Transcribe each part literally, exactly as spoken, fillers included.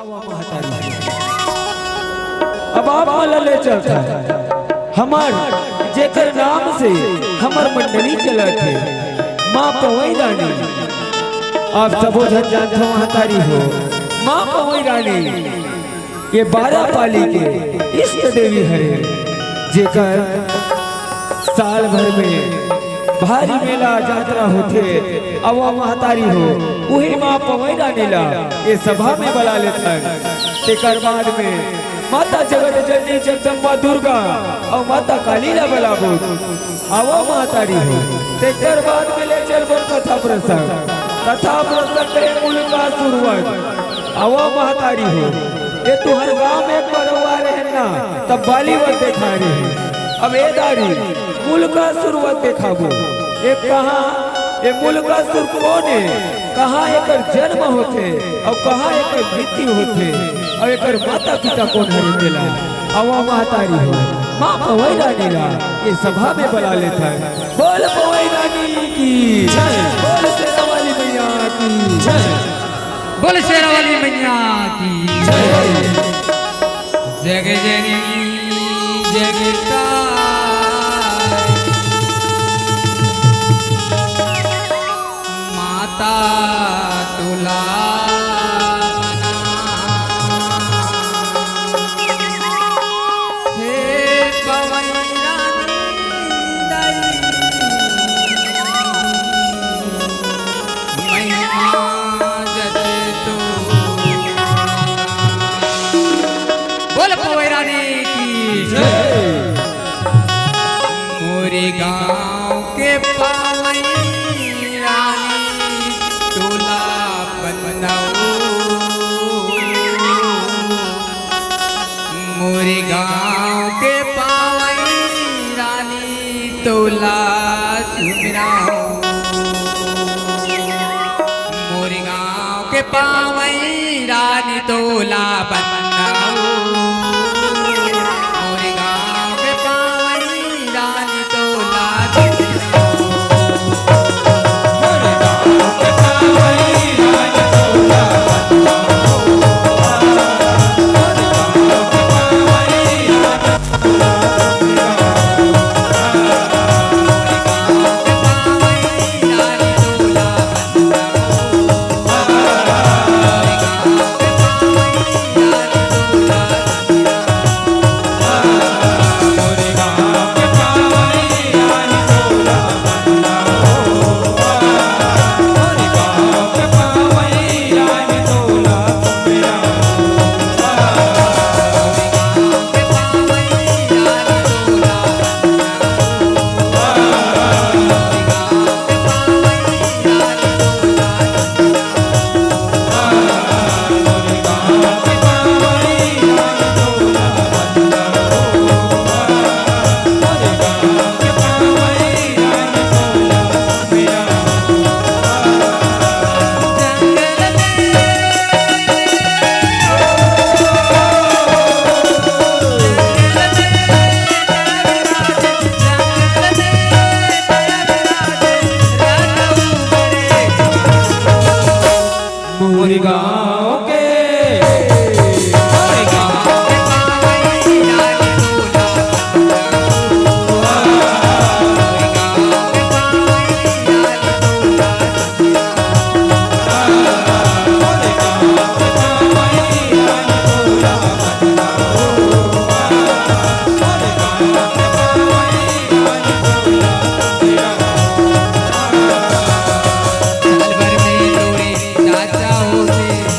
अब आप मन ला ले चलत हन हमर, जेकर नाम से हमर मंडली चलत हे, माँ पवई रानी। आप सबो झन जानथव महतारी हो, माँ पवई रानी ये बारह पाली के इष्ट देवी हरे, जेकर साल भर में भारी मेला जात्रा होथे। अउ महतारी हो, उही माँ पवई रानी ला ये सभा में बला लेथन। तेकर बाद में माता जगत जननी जगदम्बा दुर्गा अउ माता काली ला बलाबो। अउ महतारी हो, तेकर बाद में ले चलबो कथा प्रसंग। कथा प्रसंग हे मुलकासुर वध। अउ महतारी हो, ये तुंहर गांव में एक बार अउ आ रहे ना, तब बाली वध देखा रहे। अब ए दारी मुलकासुर वध देखाबो। ये कहाँ, ये मुलकासुर कोन हे, कहाँ एकर जन्म होथे अउ कहाँ एकर मृत्यु होथे अउ एकर माता पिता कोन हरे तेला। अउ महतारी हो, माँ पवई रानी ला ये सभा में बला लेथन। बोल पवई रानी की जय। बोल शेरा वाली मैया की जय। बोल शेरा वाली मैया की जय। जग जननी जगता माता तोला मना। हे पवई रानी दाई, महिमा जग तो। बोल पवई रानी की जय। मोरे गांव के पवई रानी तोला बंदना ओ। मोरे गांव के पवई रानी तोला सुमिरंव। मोरे गांव के पवई रानी तोला बंदना ओ। मोरे गांव के पवई रानी तोला सुमिरंव। मोरे गांव के, मोरे गांव के पावई रानी तोला। साल भर में तोरे चाचा होथे।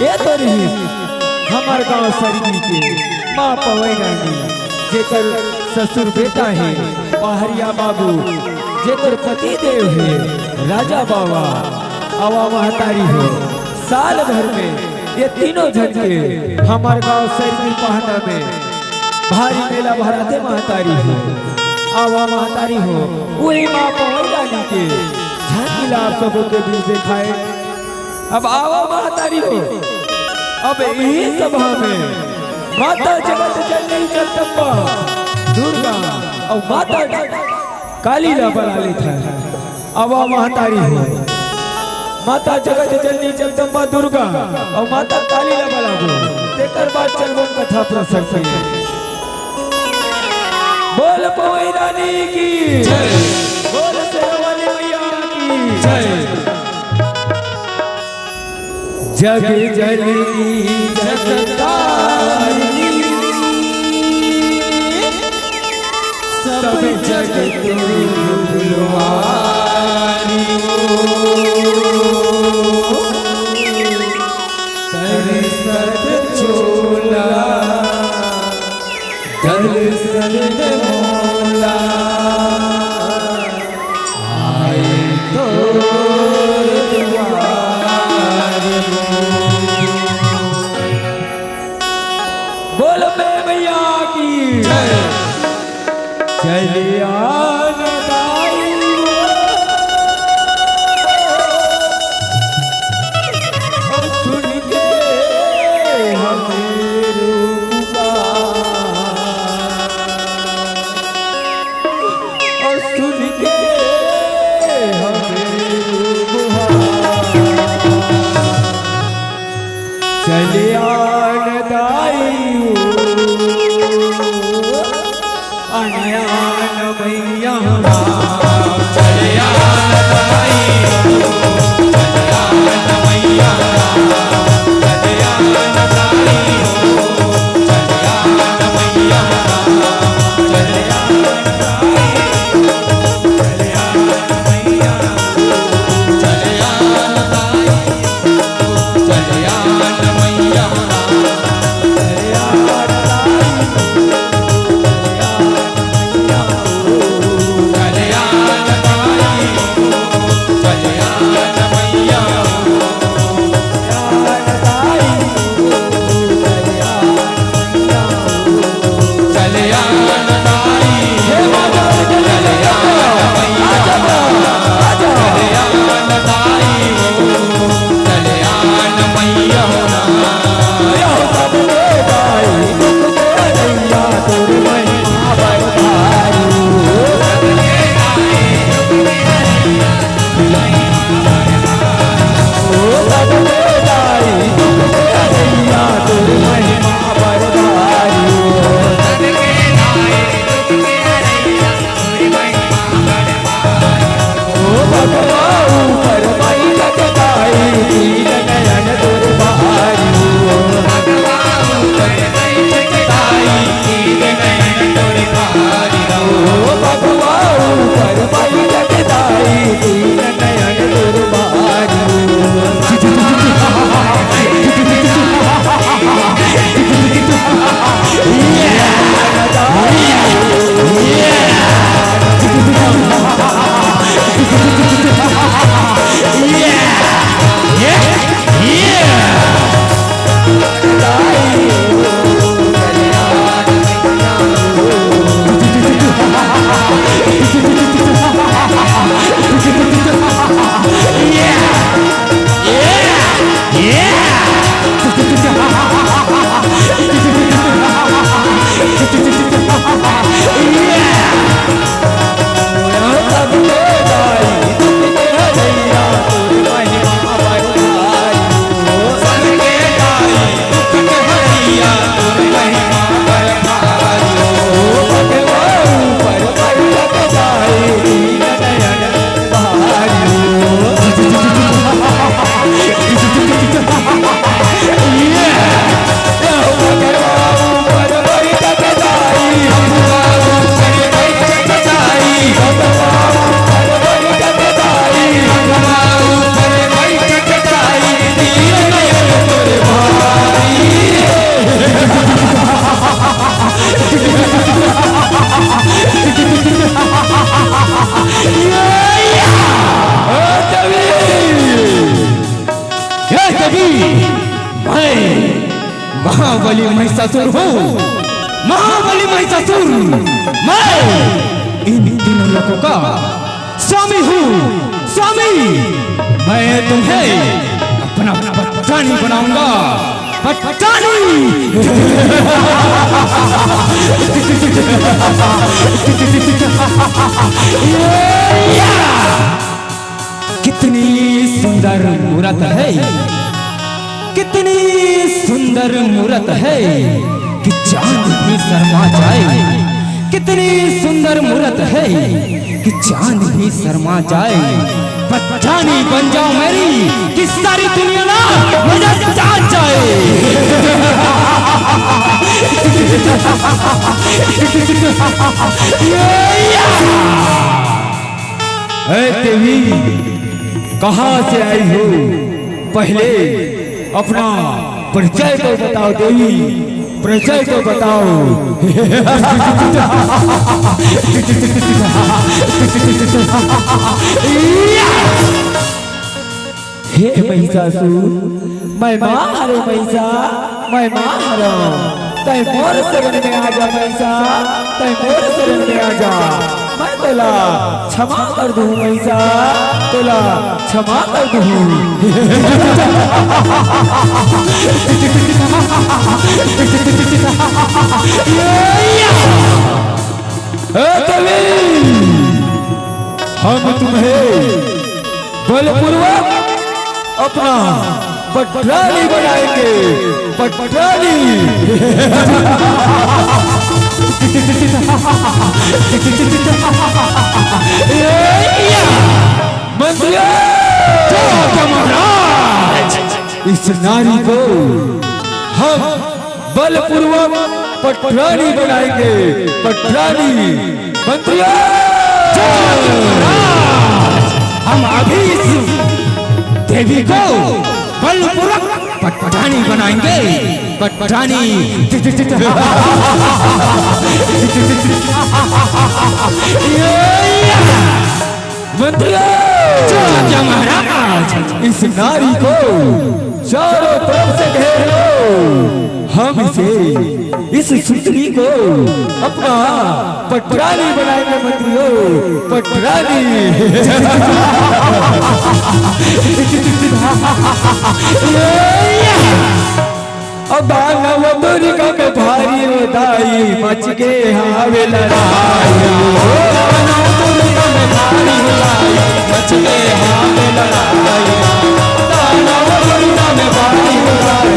ए तो रहिस हमर गांव सरगी के माँ पवई रानी, जेकर ससुर बेटा हे पहरिया बाबू, जेकर पति देव हे राजा बाबा। अवा महतारी हो, साल भर में ये तीनों झन के हमर गांव सरगी पहना में भारी मेला भराथे महतारी हो। अवा महतारी हो, उही माँ पवई रानी के झांकी ला आप सबो के बीच देखाए। अब आवा महतारी हो, अब इही सभा में माता जगत जननी जगदम्बा दुर्गा अउ माता काली ला बला लेथन। आवा महतारी हो, माता जगत जननी जगदम्बा दुर्गा अउ माता काली ला बलाबो, तेकर बाद चलबो कथा प्रसंग में। बोल पवई रानी की जय। बोल शेरा वाली मैया की जय। जग जननी जगतारिणी, सब जग तुलवारी हो। दरसत चोला, दरसत मोला, आए तोर दुआर हो। बोल बे मैया की जय। चलिया न दाई मैं महाबली महिषासुर हूँ, महाबली महिषासुर। मैं इन तीनों लोगों का स्वामी हूँ, स्वामी। मैं तुम्हें अपना पट्टानी बनाऊंगा, पट्टानी। कितनी सुंदर मूरत है, कितनी सुंदर मूरत है कि चांद भी शर्मा जाए। कितनी सुंदर मूरत है कि चांद भी शर्मा जाए। पट्टानी बन जाओ मेरी कि सारी दुनिया ना नजर आ जाए। ए देवी, कहाँ से आई हो? पहले अपना परिचय तो बताओ देवी, परिचय तो बताओ। हे महिषासुर, मैं माँ हरँव महिषा, मैं माँ हरँव। तैं मोर शरण में आ जा महिषा, तैं मोर शरण में आ जा। मैं तोला क्षमा कर दूँ महिषा, तोला क्षमा कर दूँ। ए देवी, हम तुम्हें बलपूर्वक अपना पट्टानी बनाएंगे, पट्टानी। मंत्री, महाराज, इस नारी को हम बलपूर्वक पट्टानी बनाएंगे, पट्टानी। मंत्रियों, हम अभी इस देवी को बलपूर्वक पट्टानी बनाएंगे, पट्टानी। मंत्रियों, महाराज, इस नारी को चारों तरफ से घेर लो। हम इसे, इस सुंदरी को अपना पट्टानी बनाएंगे मंत्रियों, पट्टानी। अब दानव दुर्गा में भारी हो दाई, मच गे हावे लड़ाई। दानव दुर्गा में भारी हो दाई, मच गे हावे लड़ाई। दानव दुर्गा में भारी हो दाई।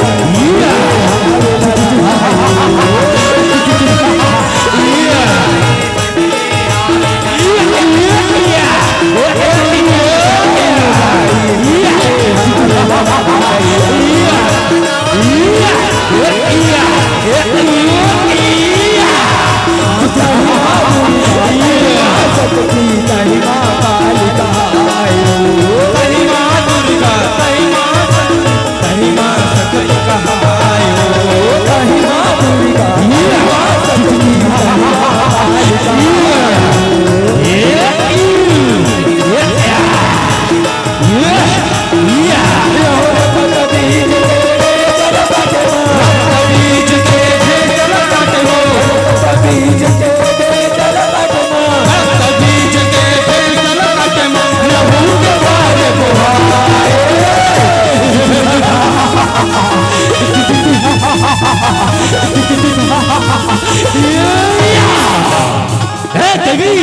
हे देवी,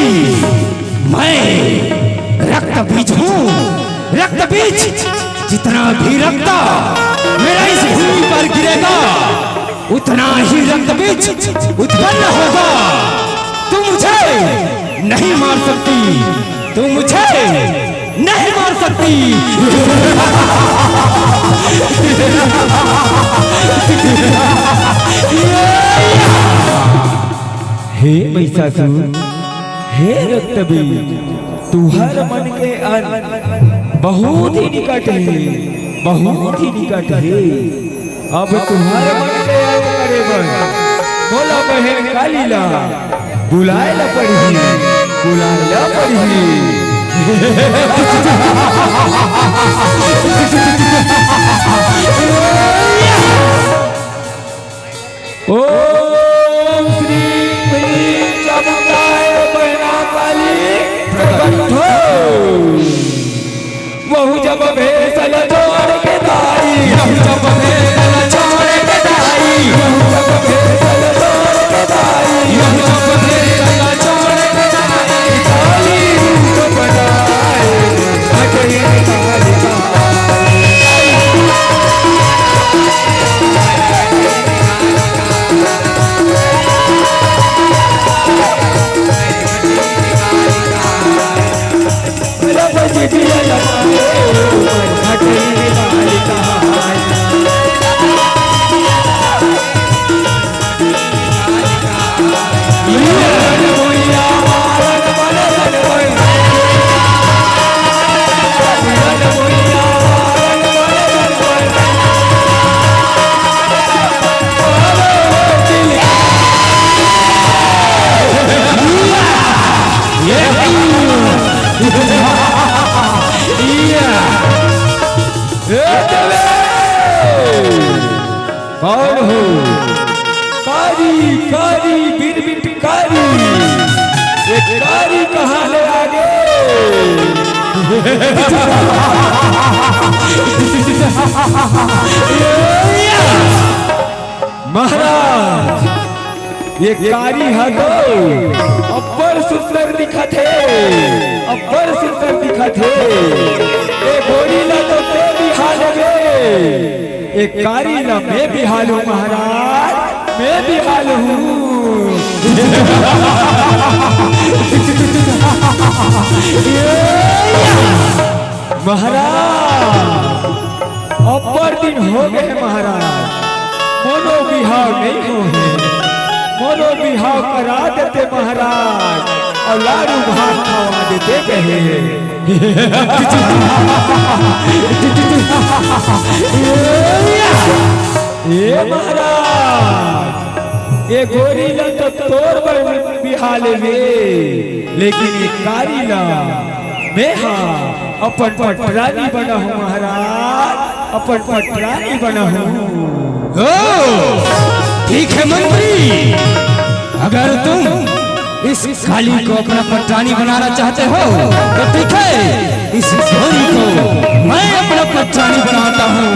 मैं रक्त बीज हूँ, रक्त बीज। जितना भी रक्त मेरा इस भूमि पर गिरेगा, उतना ही रक्त बीज उत्पन्न होगा। तू मुझे नहीं मार सकती, तू मुझे नहीं मार सकती। हे महिषासुर, हे रक्तबीज, तुहर मन के अंत बहुत ही निकट हे, बहुत ही निकट हे। अब तुहर मन के अंत करे बर मोला बहन काली ला बुलाए ला पड़ही, बुलाए ला पड़ही। कौन हो? कारी, कारी, बिरबिट कारी। ये कारी कहाँ ले आ गे? महाराज, ये कारी ह तो अब्बड़ सुंदर दिखत हे, अब्बड़ सुंदर दिखत हे। ये गोरी ला तो तैं बिहा लेबे, ये कारी ला मैं बिहा लूं महाराज, मैं बिहा लूं। महाराज, अब्बड़ दिन हो गे महाराज, मोरो बिहाव नइ होहे, मोरो बिहाव करा देते महाराज, अउ लाडू भात खवा देते कहे। ए महाराज, ए गोरी ला तो तोर बर बिहा लेबे, लेकिन ए कारी ला मैं हा अपन पटरानी बनाहूं महाराज, अपन पटरानी बनाहूं। ओ, ठीक है मंत्री, अगर तुम इस काली को अपना पटरानी बनाना चाहते हो तो ठीक है, इस गोरी को मैं अपना पटरानी बनाता हूँ।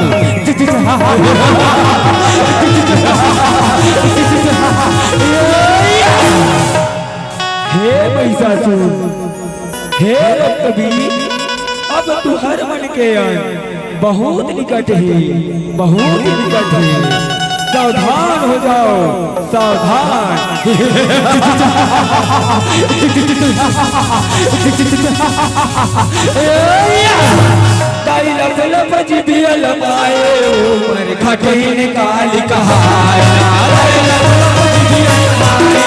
हे महिषासुर, हे रक्तबीज, अब तुहर मन के अंत बहुत निकट हे, बहुत निकट हे। सावधान हो जाओ, सावधान। ताई लप लप जिभिया लमाए, उमर घटई निकाल कहाए। ताई लप लप जिभिया लमाए,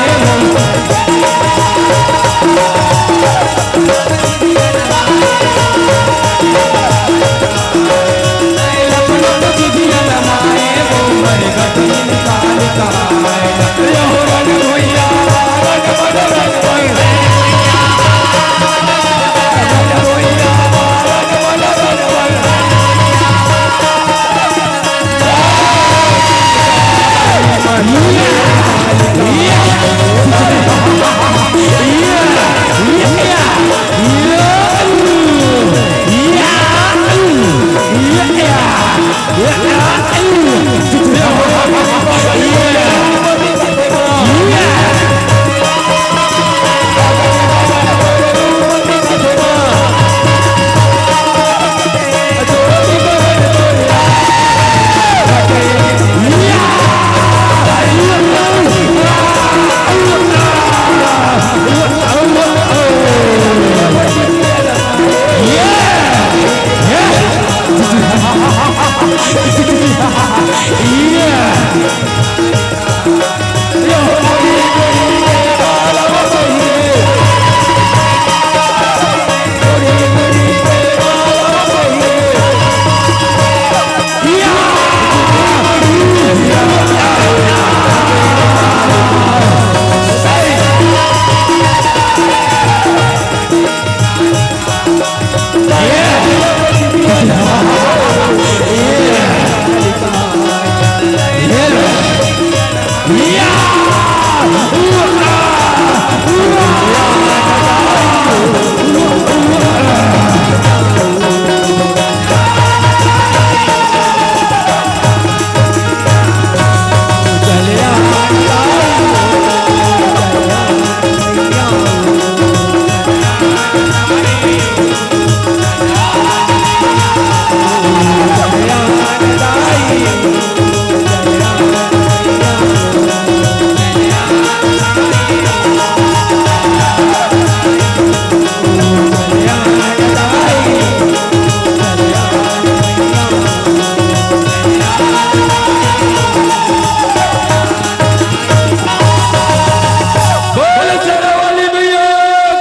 बोल शेरावाली मैया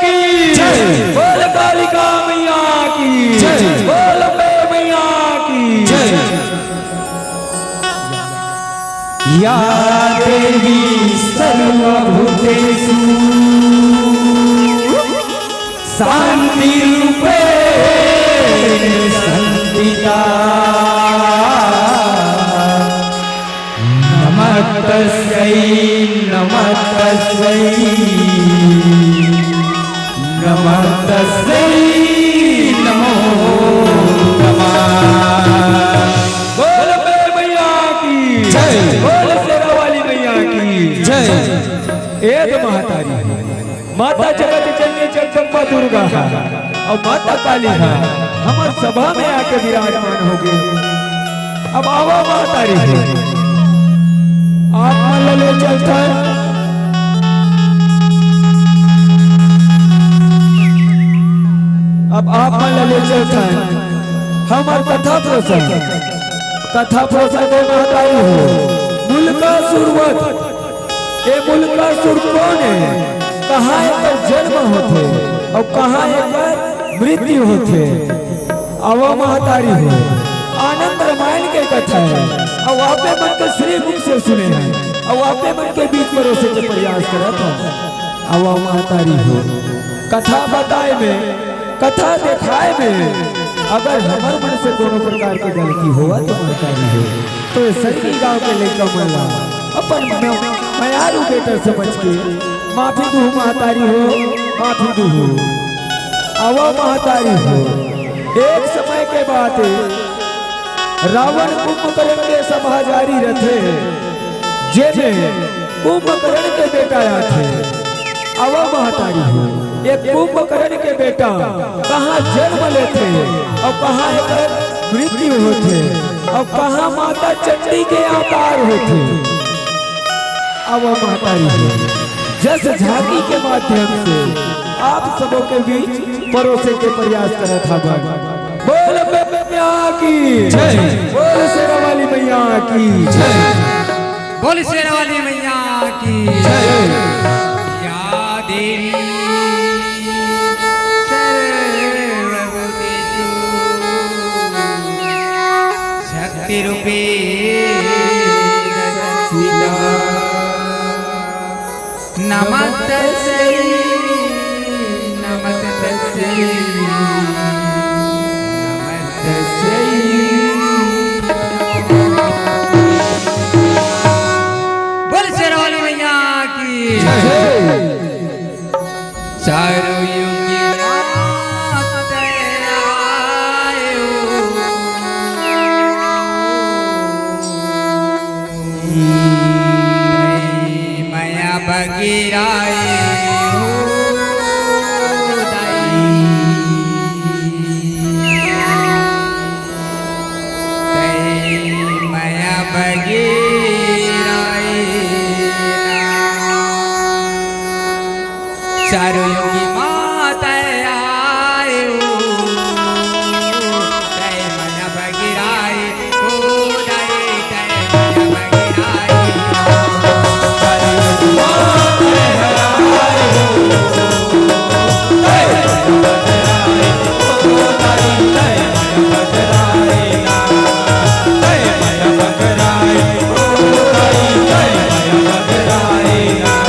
की जय। बोल कालिका मैया की जय। बोल अम्बे मैया की जय। या देवी सर्वभूतेषु शांति रूपेण संस्थिता। नमस्तस्यै, नमस्तस्यै नमो नमः। बोल अम्बे मैया की जय। बोल शेरा वाली मैया की जय। ए तो महतारी माता जगत जननी जगदम्बा दुर्गा हा अउ माता काली हा हमर सभा में आके विराजमान होगे। अब आवा महतारी हो, आप मन ला ले चलथन। अब आप मन ला ले चलथन हमर कथा प्रोसन। कथा प्रोसन में महतारी हो, मुलकासुर वध। ए मुलकासुर कोन हे? कहाँ एकर जन्म होथे अउ कहाँ एकर मृत्यु होथे? अवा महतारी हो, आनंद रामायण के कथा हे, अउ आपे मन के श्रीमुख से सुने हन, अउ आपे मन के बीच परोसे के प्रयास करत हन। अवा महतारी हो, कथा बताए में, कथा देखाए में अगर हमर मन से कोनो प्रकार के गलती होवत हे महतारी हो, तो ए सरगी गांव के लइका मन ला अपन म-, मयारू बेटा समझ के माफी दुहू महतारी हो, माफी दुहू। अवा महतारी हो, एक समय के बात हे, रावण कुंभकर्ण के सभा जारी रथे, जेमे कुंभकर्ण के बेटा आथे। अवा महतारी हो, ए कुंभकर्ण के बेटा कहाँ जन्म लेथे अउ कहाँ एकर मृत्यु होथे अउ कहाँ माता चंडी के अवतार होथे? अवा महतारी हो, जस झांकी के माध्यम से आप सबो के बीच परोसे के प्रयास करत हवन। बोल अम्बे मैया की जय। बोल शेरा वाली मैया की जय। बोल शेरा वाली मैया की जय। या देवी सर्वभूतेषु शक्तिरूपेण संस्थिता। नमस्तस्यै, नमस्तस्यै, नमस्तस्यै। बोल शेरा वाली मैया की जय। चारों युग की मात आयो। मया बगिराए हो दाई। तै मया बगिराए ना। चारों युग की मात आयो। तै मया बगिराए हो दाई, तै मया बगिराए हो।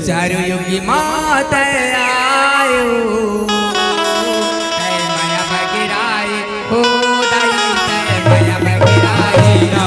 चारों युग की मात आयो, तय माया बगिराए, हो दाई, तय माया बगिराए ना।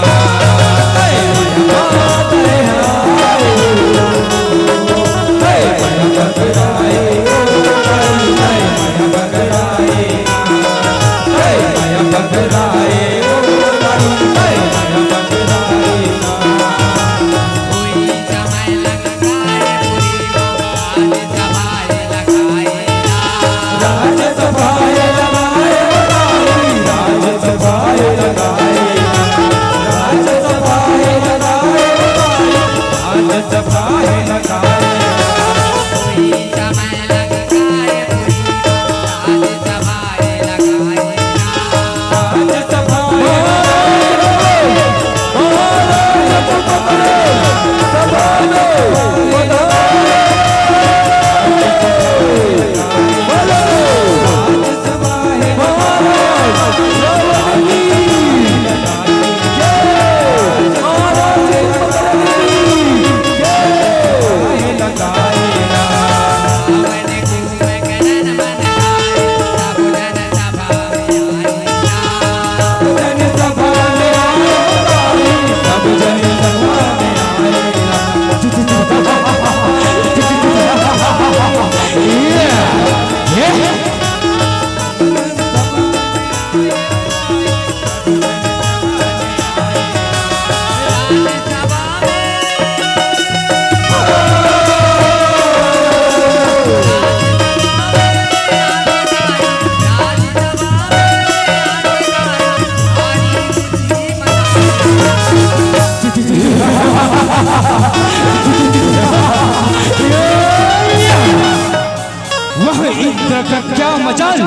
वह इंद्र का क्या मजाल,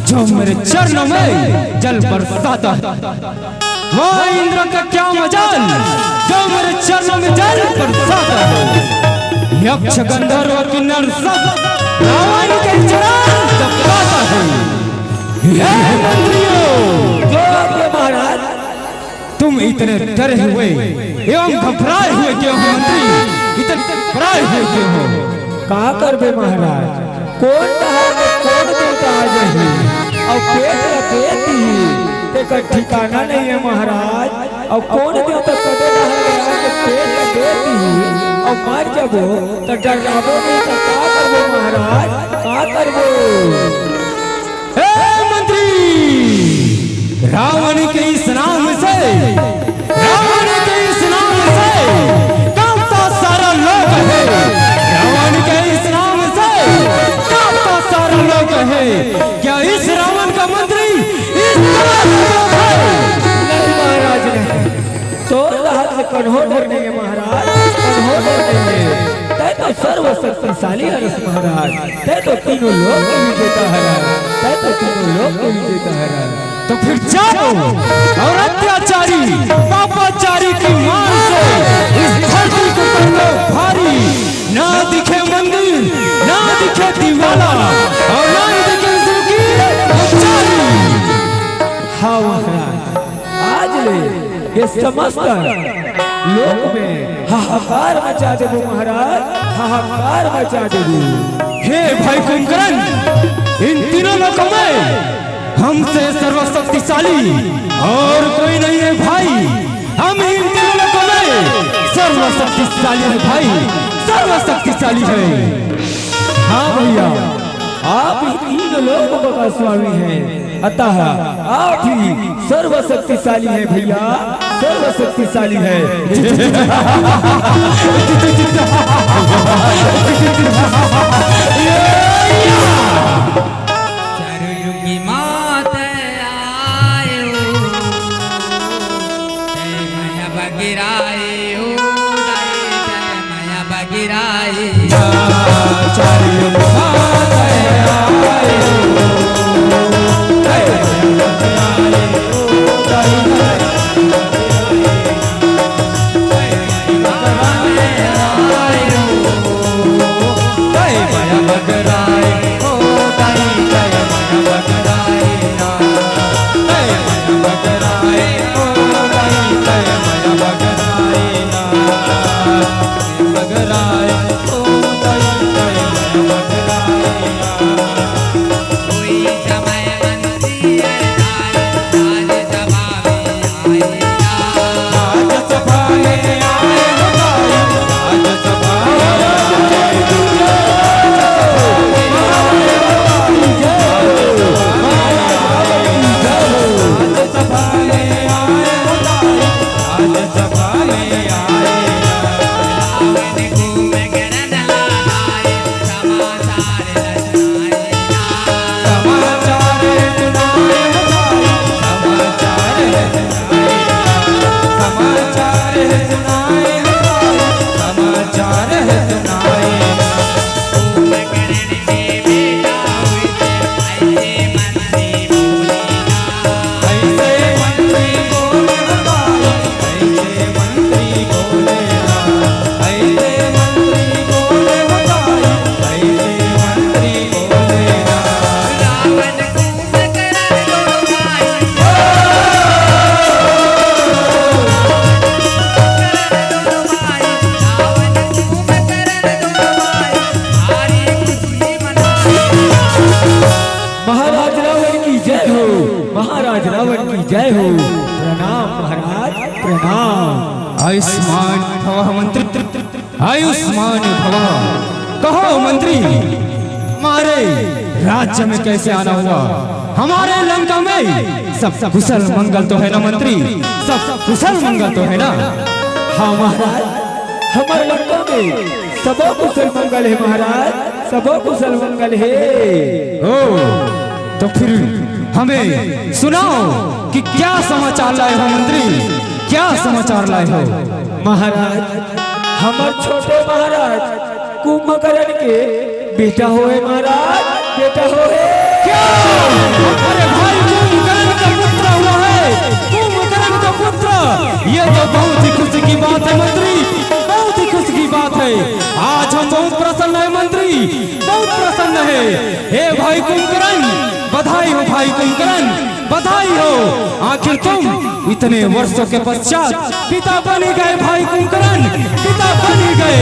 जो मेरे चरणों में जल बरसाता है। वह इंद्र का क्या मजाल, जो मेरे चरणों में जल बरसाता है। यक्ष गंधर्व किन्नर सब रावण के चरण दबाता है। हे मंत्रियों, महाराज, तुम इतने डरे हुए एवं घबराए हुए क्यों हो मंत्री? इतने घबराए हुए क्यों हो? का करबे महाराज, कोन डहर ले कोन देवता आ जाही अउ पेट ल बेच दिही, तेकर ठिकाना नइ हे महाराज। अउ कोन देवता कदे डहर ले आके पेट ल बेच दिही अउ मर जबो त डर्राबो नइ त का करबो महाराज, का करबो? हे मंत्री, रावण के इस नाम से, रावण के इस नाम से कांपता सारा लोक है। रावण के इस नाम से कांपता सारा लोक है। क्या इस रावण का मंत्री इस तरह से लोक है? नहीं महाराज, नहीं। तोर डहर ले कन्हो डर नइ हे महाराज, कन्हो डर नइ हे। तैं तो सर्वशक्तिशाली हरस महाराज, तैं तो तीनों लोक के विजेता हरस, तैं तो तीनों लोक के विजेता हरस। तो फिर जाओ और अत्याचारी पापाचारी की मान से इस धरती को कर दो भारी। ना दिखे मंदिर, ना दिखे दिवाला और ना ही दिखे इसकी पुजारी। हाँ महाराज, आज ले ये समस्त लोक में हाहाकार मचा देबो महाराज, हाहाकार मचा देबो। हे भाई कुंभकर्ण, इन तीनों लोकों में हमसे सर्वशक्तिशाली और कोई नहीं है भाई। हम इन तीनों लोकों में सर्वशक्तिशाली है भाई, सर्वशक्तिशाली है। हाँ भैया, आप ही तीन लोकों का स्वामी हैं, अतः आप ही सर्वशक्तिशाली हैं भैया, सर्वशक्तिशाली है। चारों युग की मात आयो, जय माया बगिराए, ओ दाई जय माया बगिराए। चारों युग की मात आयो, जय माया बगिराए, ओ दाई जय माया बगिराए। प्रणाम महाराज, प्रणाम। आयुष्मान भव मंत्री, आयुष्मान भव। कहो मंत्री, हमारे राज्य में कैसे आना हुआ? हमारे लंका में सब कुशल मंगल तो है ना मंत्री? सब कुशल मंगल तो है ना? हाँ महाराज, हमारे लंका में सबो कुशल मंगल है महाराज, सबो कुशल मंगल है। ओ, तो फिर हमें सुनाओ कि क्या समाचार लाए हो मंत्री, क्या समाचार लाए हो? महाराज, हमर छोटे महाराज कुंभकर्ण के बेटा होए महाराज, बेटा होए। क्या? अरे भाई, कुंभकर्ण का पुत्र हुआ है, कुंभकर्ण का पुत्र। ये तो बहुत ही खुशी की बात है मंत्री, बहुत ही खुशी की बात है। आज हम बहुत प्रसन्न है मंत्री, बहुत प्रसन्न है। हे भाई कुंभकर्ण, बधाई हो भाई कुंभकर्ण, बधाई हो। आखिर तुम इतने वर्षों के पश्चात पिता बन ही गए भाई कुंभकर्ण, पिता बन ही गए।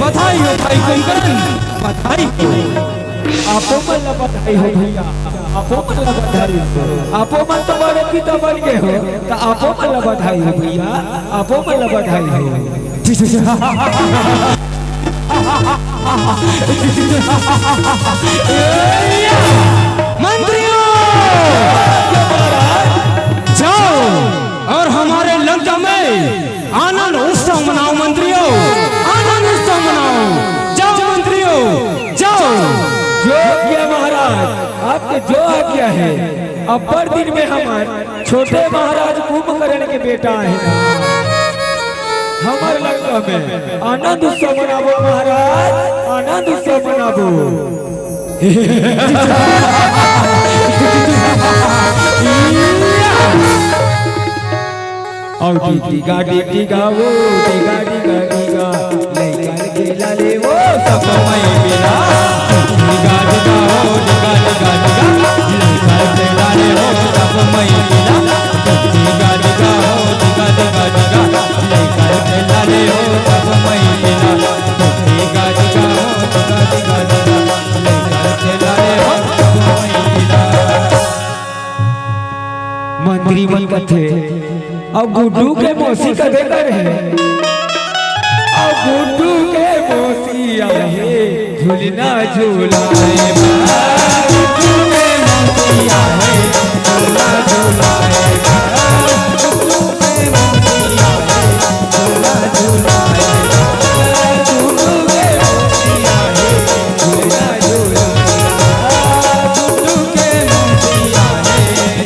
बधाई हो भाई कुंभकर्ण, बधाई हो। आपो मन ला बधाई हो भैया, आपो मन ला बधाई हो। आपो मन तो बड़े पिता बन गए हो, तो आपो मन ला बधाई हो भैया, आपो मन ला बधाई हो। मंत्रियों, जाओ और हमारे लंका में आनंद उत्सव मनाओ मंत्रियों, आनंद उत्सव मनाओ। जाओ मंत्रियों, जाओ। जो आज्ञा महाराज, आपके जो आज्ञा है। अब्बड़ दिन में हमार छोटे महाराज कुंभकर्ण के बेटा आए ना, हमर लंका में आनंद उत्सव मनाबो महाराज, आनंद उत्सव मनाबो। अउ डिग डिगा, डिग डिगा, वो डिगा, डिगा, डिगा, लइका के लाले वो सब मई मिला। डिग डिगा, डिगा, वो डिगा, डिगा, डिगा, लइका के लाले वो सब मई मिला। डिग डिगा, डिगा, वो डिगा, डिगा, डिगा, लइका के लाले वो सब मई मिला। डिग डिगा, डिगा, वो डिगा, डिगा, डिगा, लइका के लाले वो सब मई मिला। मंत्री मन कथे, अउ गुड्डू के मौसी कथे करे, अउ गुड्डू के मौसी आहे, झूलना झूलाए बा। गुड्डू के मौसी आहे, झूलना झूलाए बा। गुड्डू के मौसी आहे, झूलना झूलाए बा। गुड्डू के मौसी आहे,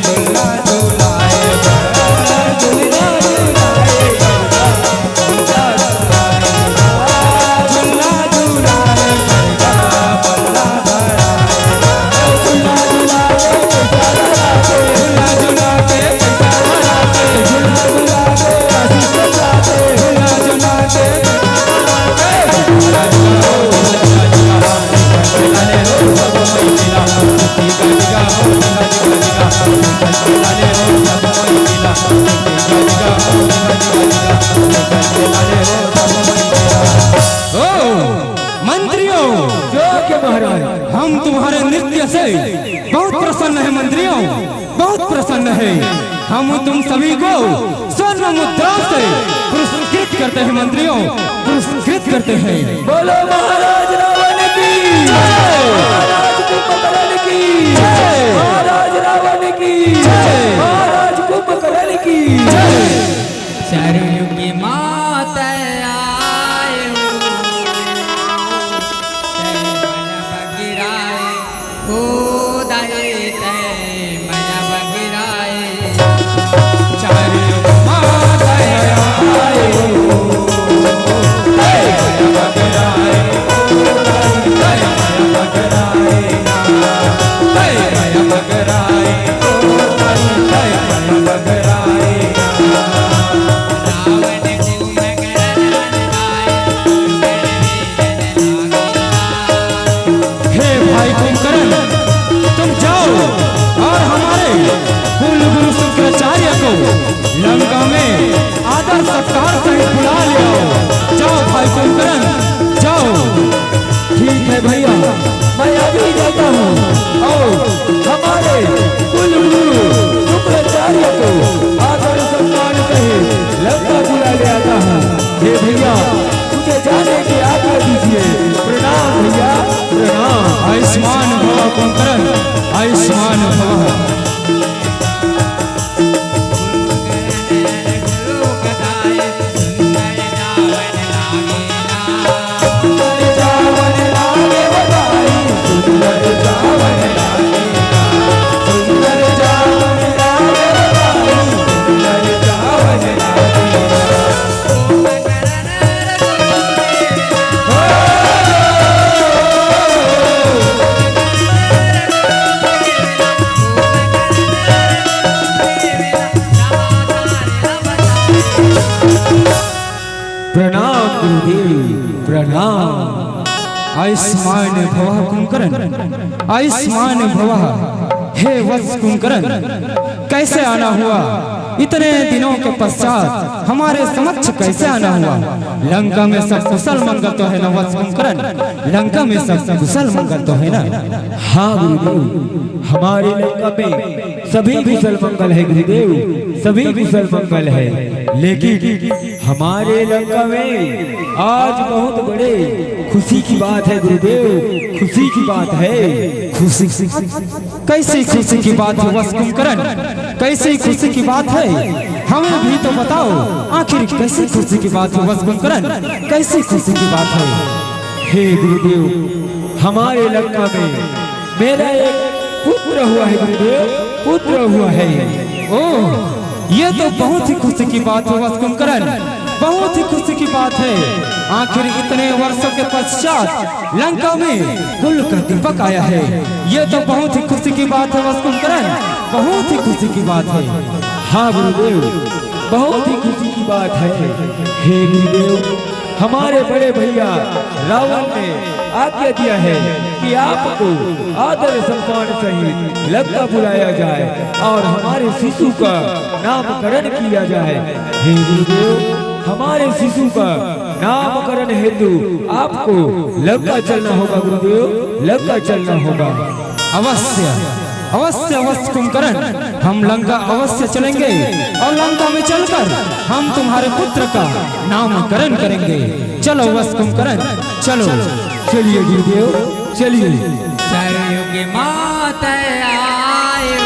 झूलना झूलाए बा। गुड्डू के मौसी आहे, ओ, मंत्रियों, जो के महाराज, हम तुम्हारे नृत्य से बहुत प्रसन्न है मंत्रियों, बहुत प्रसन्न है। हम तुम सभी को स्वर्ण मुद्रा से पुरस्कृत करते हैं मंत्रियों, पुरस्कृत करते हैं। बोलो महाराज रावण की जय। महाराज कुंभकर्ण की जय। महाराज रावण की जय। महाराज कुंभकर्ण की जय। सरयू के मात आयो, तै मया बगिराए, हो दाई तै मया बगिराए। सरयू के मात आयो, तै मया बगिराए, हो दाई तै मया बगिराए, तै मया बगिराए। आयुष्मान भवः कुंभकर्ण, आयुष्मान भवः। हे वत्स कुंभकर्ण, कैसे आना हुआ? इतने दिनों के पश्चात हमारे समक्ष कैसे आना हुआ? लंका में सब कुशल मंगल तो है ना वत्स कुंभकर्ण? लंका में सब कुशल मंगल तो है ना? हाँ गुरुदेव, हमारे लंका में सभी कुशल मंगल है गुरुदेव, सभी कुशल मंगल है। लेकिन हमारे लंका में आज बहुत बड़े खुशी की बात है गुरुदेव, खुशी की बात है। खुशी? कैसी खुशी की बात है वत्स कुंभकर्ण? कैसी खुशी की बात है? हमें भी तो बताओ, आखिर कैसी खुशी की बात है वत्स कुंभकर्ण? कैसी खुशी की बात है? हे गुरुदेव, हमारे लंका में मेरा एक पुत्र हुआ है गुरुदेव, पुत्र हुआ है। ओह, ये तो बहुत ही खुशी की बात है वत्स कुंभकर्ण, बहुत ही खुशी की बात है। आखिर इतने वर्षों के पश्चात लंका में कुल का दीपक आया है। ये तो बहुत ही खुशी की बात है वत्स कुंभकर्ण, बहुत ही खुशी की बात है। हाँ गुरुदेव, बहुत ही खुशी की बात है। हे गुरुदेव, हमारे बड़े भैया रावण ने आज्ञा दिया है कि आपको आदर सम्मान सहित लंका बुलाया जाए और हमारे शिशु का नामकरण किया जाए। हे गुरुदेव, हमारे शिशु का नामकरण हेतु आपको लंका चलना होगा गुरुदेव, लंका चलना होगा। अवश्य, अवश्य, अवश्य कुंभकर्ण, हम लंका अवश्य चलेंगे और लंका में चलकर हम तुम्हारे पुत्र का नामकरण करेंगे। चलो वत्स कुंभकर्ण, चलो। चलिए गुरुदेव, चलिए। सरयुग मात आयो,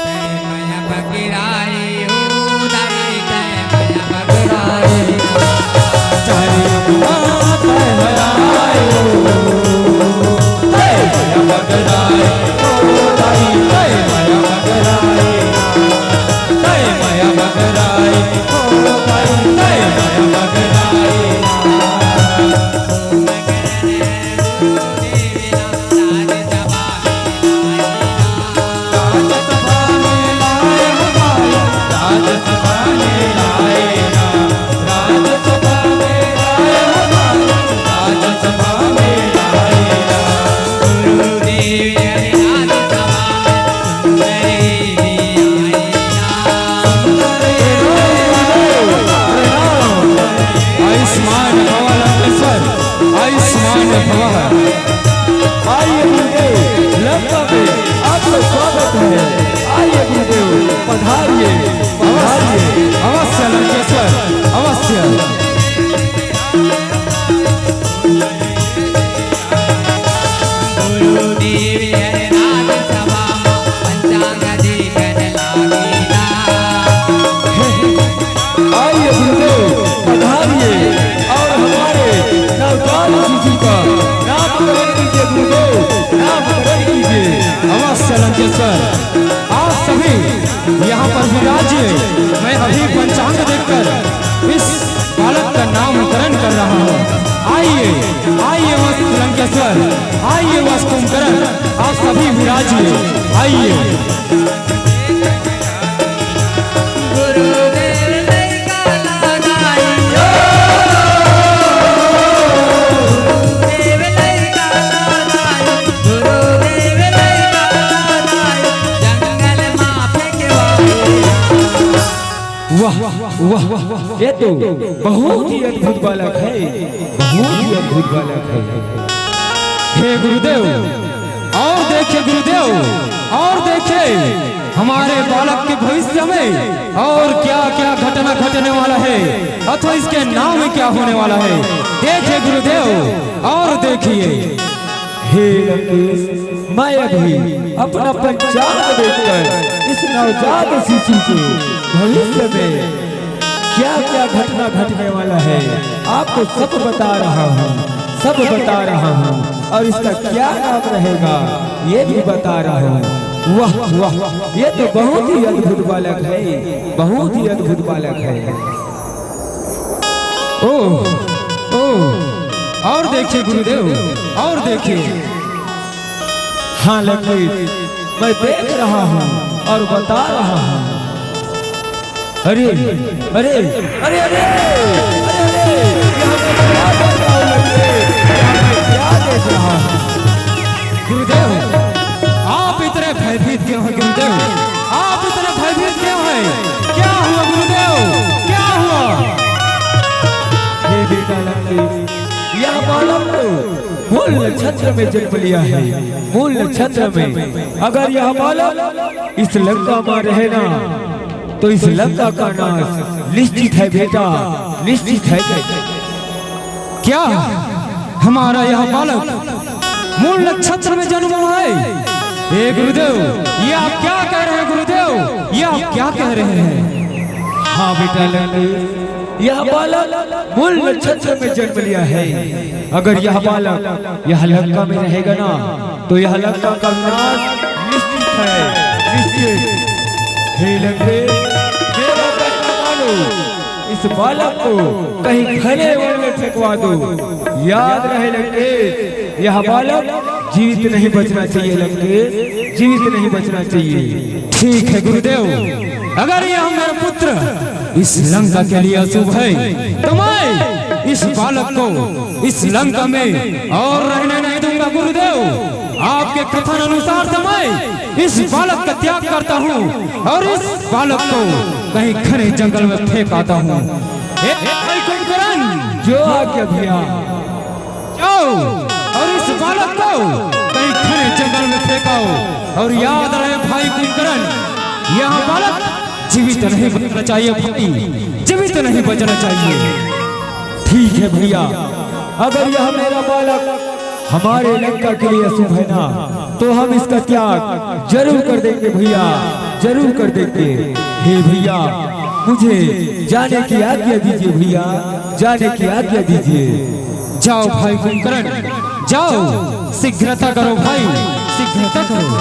तय मया बगराई हो, दाई तय मया बगराई। सरयुग मात आयो, तय मया बगराई हो, दाई तय मया बगराई। तय मया बगराई हो, दाई तय मया बगराई। आयुष्मान भव लंकेश्वर, आयुष्मान भव। आइए गुरुदेव, लंका में आपका स्वागत है। आइए गुरुदेव, पधारिए, पधारिए। अवश्य लंकेश्वर, अवश्य। गुरुदेव हर राज सभा मा पंचांग देखन लागेला। आइए गुरुदेव, पधारिए और हमारे नवजात शिशु का नामकरण कीजिए गुरुदेव, नामकरण कीजिए। अवश्य लंकेश्वर, आप सभी यहाँ पर विराजिए। मैं अभी पंचांग देखकर इस बालक का नामकरण कर रहा हूँ। आइए, आइए वत्स लंकेश्वर, आइए वत्स कुंभकर्ण, आप सभी विराजिए, आइए। गुरुदेव लइका लागाई, गुरुदेव लइका लागाई, गुरुदेव लइका लागाई, जंगल मा फेंकवाई। वाह, वाह, वाह, ये तो बहुत ही अद्भुत बालक है, बहुत ही अद्भुत बालक है। हे गुरुदेव, और देखिए गुरुदेव, और देखिए हमारे बालक के भविष्य में और क्या-क्या घटना घटने वाला है अथवा इसके नाम में क्या होने वाला है। देखिए गुरुदेव, और देखिए। हे लंकेश, मैं अभी अपना पंचांग देखकर इस नवजात शिशु के भविष्य में क्या-क्या घटना घटने वाला है, आपको सब बता रहा हूँ, सब बता रहा हूँ, और इसका क्या नाम रहेगा, ये भी बता रहा हूँ। वाह, वाह, ये तो बहुत ही अद्भुत बालक है, बहुत ही अद्भुत बालक है। ओह, ओह, और देखिए गुरुदेव, और देखिए। हाँ लंकेश, मैं देख रहा हूँ और बता रहा हूँ। अरे, अरे, अरे, अरे, अरे, अरे, यहाँ पे क्या कर रहा हूँ लंकेश? मूल नक्षत्र में जन्म लिया है, मूल नक्षत्र में। अगर यह बालक इस लंका में रहे ना, तो इस लंका का नाश निश्चित है बेटा, निश्चित है। क्या हमारा यह बालक मूल नक्षत्र में जन्म हुआ है? हे गुरुदेव, ये आप क्या कह रहे हैं गुरुदेव? ये आप क्या कह रहे हैं? हाँ बेटा लंकेश, यह बालक मूल नक्षत्र में जन्म लिया है। अगर यह बालक यह लंका में रहेगा ना, तो यह लंका का विनाश निश्चित है, निश्चित। हे लंकेश, मेरा कहना मानो, इस बालक को कहीं घने वन में फेंकवा दो। याद रहे लंकेश, यह बालक जीवित नहीं बचना चाहिए लंकेश, जीवित नहीं बचना चाहिए। ठीक है गुरुदेव, अगर यह मेरा पुत्र इस लंका के लिए अशुभ है, तो मैं इस बालक को इस लंका में और रहने नहीं दूंगा गुरुदेव। आपके कथन अनुसार तो मैं इस बालक का त्याग करता हूँ और इस बालक को कहीं घने जंगल में फेंक आता हूँ। ए, ए, भाई कुंभकर्ण, जो आज्ञा भैया। जाओ और इस बालक को कहीं घने जंगल में फेंकाओ। और याद रहे भाई कुंभकर्ण, यह बालक जीवित नहीं बचना चाहिए भाई, जीवित नहीं बचना चाहिए। ठीक है भैया, अगर यह मेरा बालक हमारे लंका के लिए अशुभ है ना, तो हम इसका त्याग जरूर कर देंगे भैया, जरूर कर देंगे। हे भैया, मुझे जाने की आज्ञा दीजिए भैया, जाने की आज्ञा दीजिए। जाओ भाई कुंभकर्ण, जाओ, शीघ्रता करो भाई, शीघ्रता करो।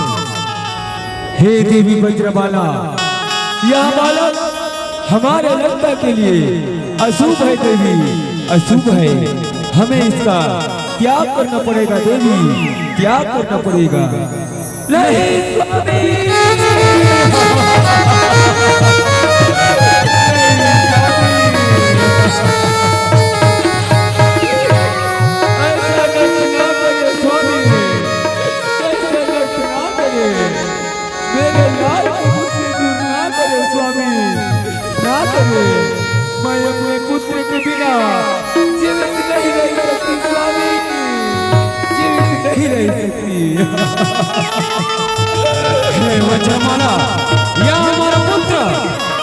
हे देवी वज्रमाला, यह बालक हमारे लंका के लिए अशुभ है देवी, अशुभ है। हमें इसका त्याग करना पड़ेगा देवी, त्याग करना पड़ेगा। नहीं स्वामी। ऐसा कष्ट ना करे स्वामी, ऐसा कष्ट ना करे। मेरे लाल को मुझसे दूर ना करे स्वामी, ना करे। मैं अपने पुत्र के बिना जीवित नहीं रह सकती स्वामी, जीवित नहीं रह सकती। हे वज्रमाला, यह हमारा पुत्र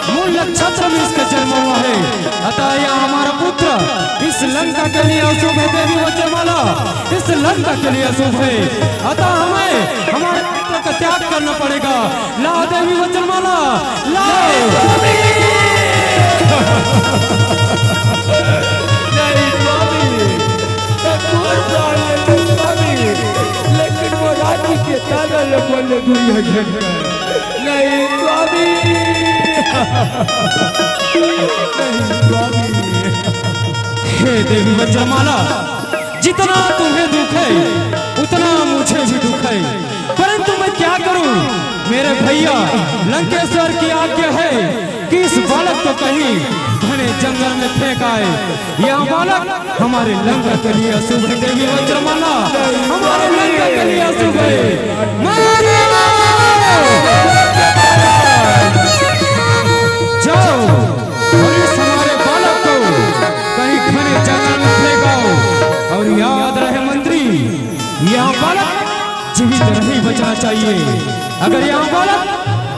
मूल नक्षत्र में इसका जन्म हुआ है, अतः यह हमारा पुत्र इस लंका के लिए अशुभ है। देवी वज्रमाला, इस लंका के लिए अशुभ है, अतः हमें हमारे पुत्र का त्याग करना पड़ेगा। ला देवी वज्रमाला, ला। नहीं स्वामी, ये कठोर प्राण लेते स्वामी, लेकिन वो राजी के ताना ले बोले दुर्योधन। नहीं स्वामी, नहीं स्वामी। हे देवी वज्रमाला, जितना तुम्हें दुख है, उतना मुझे भी दुख है, परंतु मैं क्या करूं, मेरे भैया लंकेश्वर की आज्ञा है कि इस बालक को कहीं घने जंगल में फेंक आए। यह बालक हमारे लंका के लिए अशुभ है। देवी वज्रमाला, हमारे लंका के लिए अशुभ है। मारो! जाओ और इस हमारे बालक को कहीं घने जंगल में फेंक आओ। और याद रहे मंत्री, यह बालक जीवित नहीं बचना चाहिए। अगर यह बालक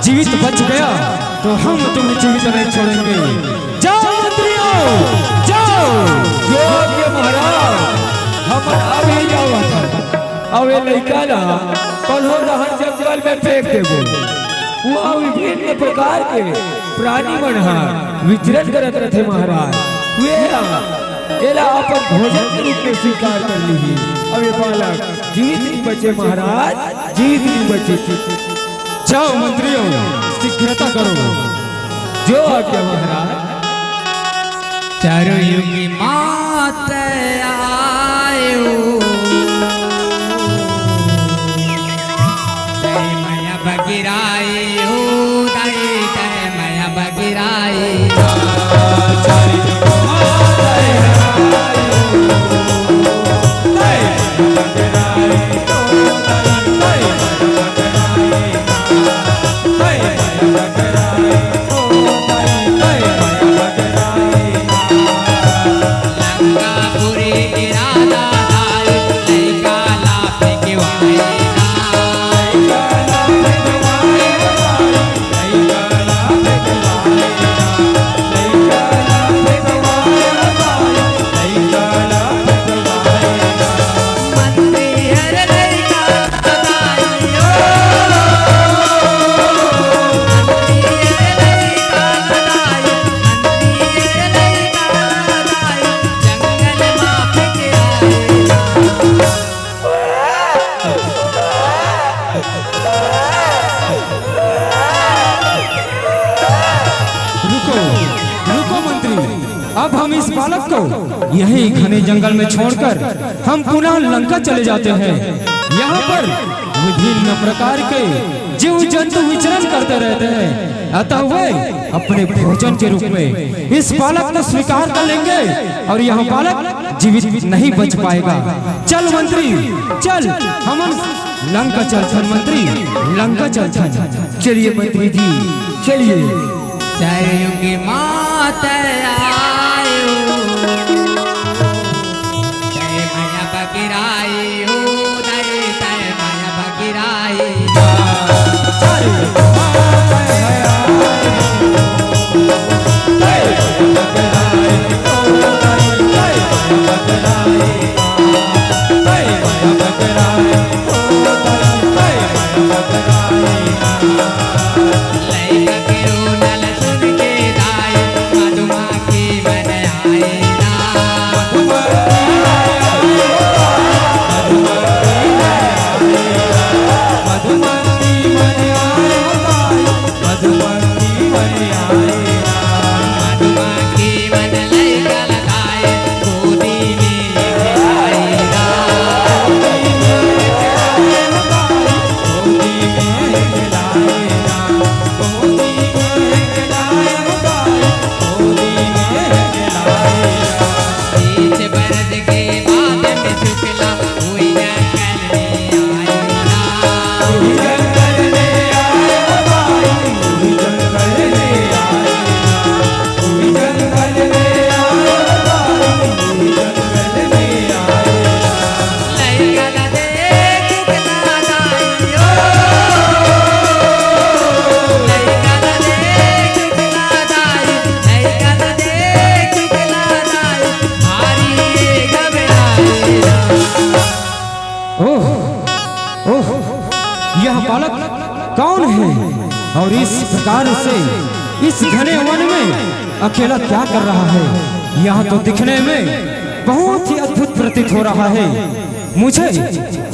जीवित बच गया तो हम तुम्हें जीवित नहीं छोड़ेंगे। जाओ मंत्रियों, जाओ। जो आपके महाराज, हम अभी जाओ। अब ये लइका ला कल्हो रहन जंगल में फेंक देबो। वहाँ विभिन्न प्रकार के प्राणी मन ह विचरण करत रथे महाराज। वे ह एला अपन भोजन के रूप में स्वीकार कर लिही। अब ये बालक जीवित नहीं बचे महाराज, जीवित नहीं बचे। जाओ मंत्रियों, शीघ्रता करो। जो आज्ञा महाराज। चारों युग मात आयो। जय मैया बगिराई हो, दाई जय मैया बगिराई। यही घने जंगल में छोड़कर हम पुनः लंका चले जाते हैं। यहाँ पर विभिन्न प्रकार के जीव जंतु विचरण करते रहते हैं, अतः वे अपने भोजन के रूप में इस बालक को स्वीकार कर लेंगे और यह बालक जीवित नहीं बच पाएगा। चल मंत्री, चल, हमन लंका चलथन मंत्री, लंका चलथन। चलिए मंत्री जी, चलिए। सरयुग मात आयो, तय मया बगिराई हो, तय, तय मया बगिराई। ओह, ओह, यह बालक कौन है और इस प्रकार से इस घने वन में अकेला क्या कर रहा है? यहाँ तो दिखने में बहुत ही अद्भुत प्रतीत हो रहा है। मुझे